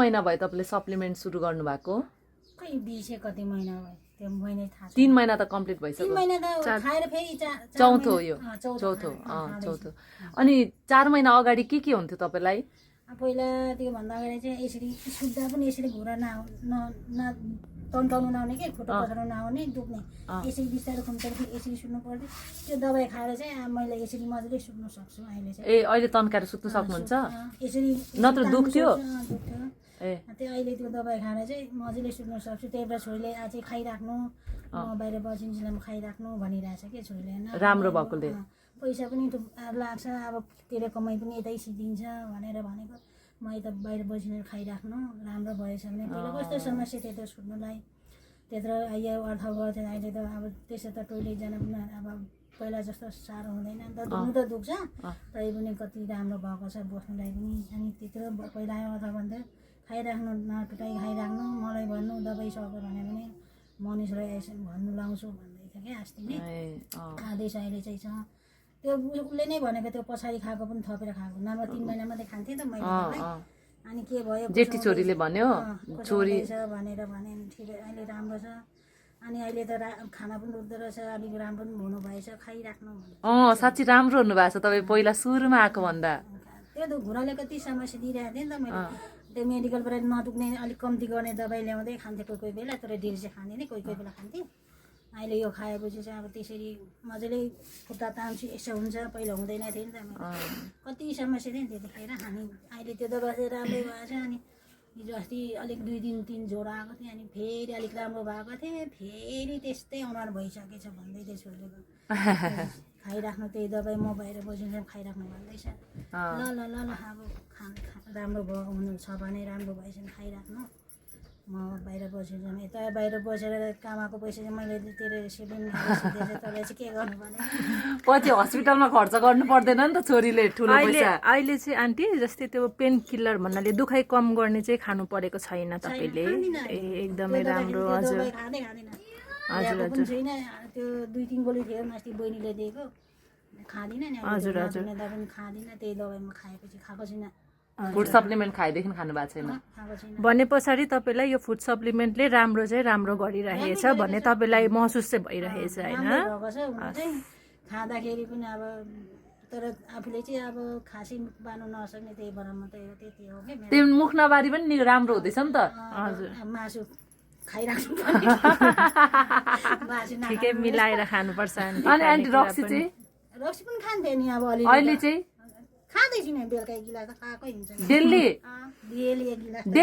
महिना भयो तपाईले सप्लिमेन्ट सुरु गर्नु भएको खै दिसे कति महिना भयो त्यो महिना थाहा छ 3 महिना त कम्प्लिट 3 भइसक्यो महिना त खाएर फेरि चौथो हो यो चौथो अनि 4 महिना अगाडि के हुन्थ्यो तपाईलाई पहिला त्यो भन्दा अगाडि चाहिँ यसरी सुत्दा पनि यसरी घुरा तन्काउनु नआउने के खुट्टा पछाउनु नआउने दुख्ने यसरी बिस्तारै खुम्चेर यसरी सुत्नु पर्थ्यो त्यो दबाई खाएर चाहिँ मैले यसरी मजाले सुत्नु सक्छु अहिले चाहिँ ए अहिले तन्काएर सुत्नु सक्नुहुन्छ यसरी नत्र दुख्थ्यो ए त्यो अहिले त्यो दबाई खाएर चाहिँ मजाले सुत्नु सक्छु त्यही भएर छोरीले अझै खाइराख्नु बाहिर बसिन्जेलसम्म खाइराख्नु भनिरहेछ के छोरीले राम्रो भएकोले पैसा पनि लाग्छ अब तेरो कमाइ पनि यतै सिद्धिन्छ भनेर भनेको म यता बाहिर बसिनेर खाइराख्नु राम्रो भएछ भने पहिला कस्तो समस्या थियो त्यो सुत्नुलाई त्यत्रो यो अर्थ गर्थ्यो अहिले त अब त्यसो त टोइलेट जान पनि अब पहिला जस्तो साह्रो हुँदैन नि त दुख्नु त दुख्छ तै पनि कति राम्रो भएको छ बस्नुलाई पनि अनि त्यत्रो पहिला अर्थ भन्थ्यो खाइराख्नु नटुटाइ खाइराख्नु मलाई भन्नु दबाई सक्यो भने पनि मनिषलाई भन्नु लाउँछु भन्दै थियो क्या अस्ति नै आदेश अहिले चाहिँ छ त्यो उसले नै भनेको त्यो पछाडि खाएको पनि थपेर खाएको नभए 3 महिना मात्रै खान्थेँ त मैले अनि के भयो जेठी छोरीले भन्यो छोरी भनेर भने ठिक अहिले राम्रो छ अनि अहिले त खाना पनि रुच्दो रहेछ अलिक राम्रो पनि हुनु भएछ खाइराख्नु साँच्ची राम्रो हुनु भएको छ तपाईँ पहिला सुरुमा आएको भन्दा त्यो त घुँडाले कति समस्या दिइरहेको थिएँ नि त मैले त्यो मेडिकलबाट नदुख्ने अलिक कम्ती गर्ने दबाई ल्याउँदै खान्थेँ कोही बेला तर डेली चाहिँ खाँदैन कोही बेला खान्थेँ अहिले यो खाएपछि चाहिँ अब त्यसरी मजाले खुट्टा तान्छु यसो हुन्छ पहिला हुँदैन थियो नि त कति समस्या थियो नि त्यतिखेर अनि अहिले त्यो दबाई चाहिँ राम्रै भएछ अनि हिजो अस्ति अलिक 2 दिन 3 जोडा आएको थिएँ अनि फेरि अलिक राम्रो भएको थिएँ फेरि त्यस्तै अनुहार भइसकेछ भन्दै थियो छोरीले खाइराख्नु त्यही दबाई म बाहिर बसिन्छ खाइराख्नु भन्दैछ ल ल ल ल अब राम्रो भयो हुनु छ भने राम्रो भएछ भने खाइराख्नु म बाहिर बसेर यता बाहिर बसेर कामाको पैसा चाहिँ मैले तेरो सेभिङ तँलाई चाहिँ के गर्नु भने पछि हस्पिटलमा खर्च गर्नु पर्दैन नि त छोरीले ठुलो पैसा अहिले चाहिँ आन्टी जस्तै त्यो पेन किलर भन्नाले दुखाइ कम गर्ने चाहिँ खानु परेको छैन तपाईले ए एकदमै राम्रो हजुर हजुर छैन त्यो 2-3 गोली थियो अस्ति बहिनीले दिएको खाँदिनँ नि हजुर हजुर पनि खाँदिनँ त्यही दबाई म खाएपछि खाएको छैन फुड सप्लिमेन्ट खाइदेखि खानु भएको छैन भने पछाडि तपाईलाई यो फुड सप्लिमेन्टले राम्रो चाहिँ राम्रो गरिरहेछ भन्ने तपाईलाई महसुस चाहिँ भइरहेछ हैन खाँदाखेरि पनि अब तर आफूले चाहिँ अब खासी बानु नसक्ने त्यही भएर मात्रै हो त्यति हो के त्यो मुख नबारी पनि राम्रो हुँदैछ नि त हजुर मासु खाइराख्नु पर्ने मासु ठिकै मिलाएर खानुपर्छ अनि आन्टी रक्सी चाहिँ रक्सी पनि खान्थे नि अब अहिले चाहिँ खाँदैछु नि बेलुका 1 गिलास त खाएकै हुन्छ डेली डेली 1 गिलास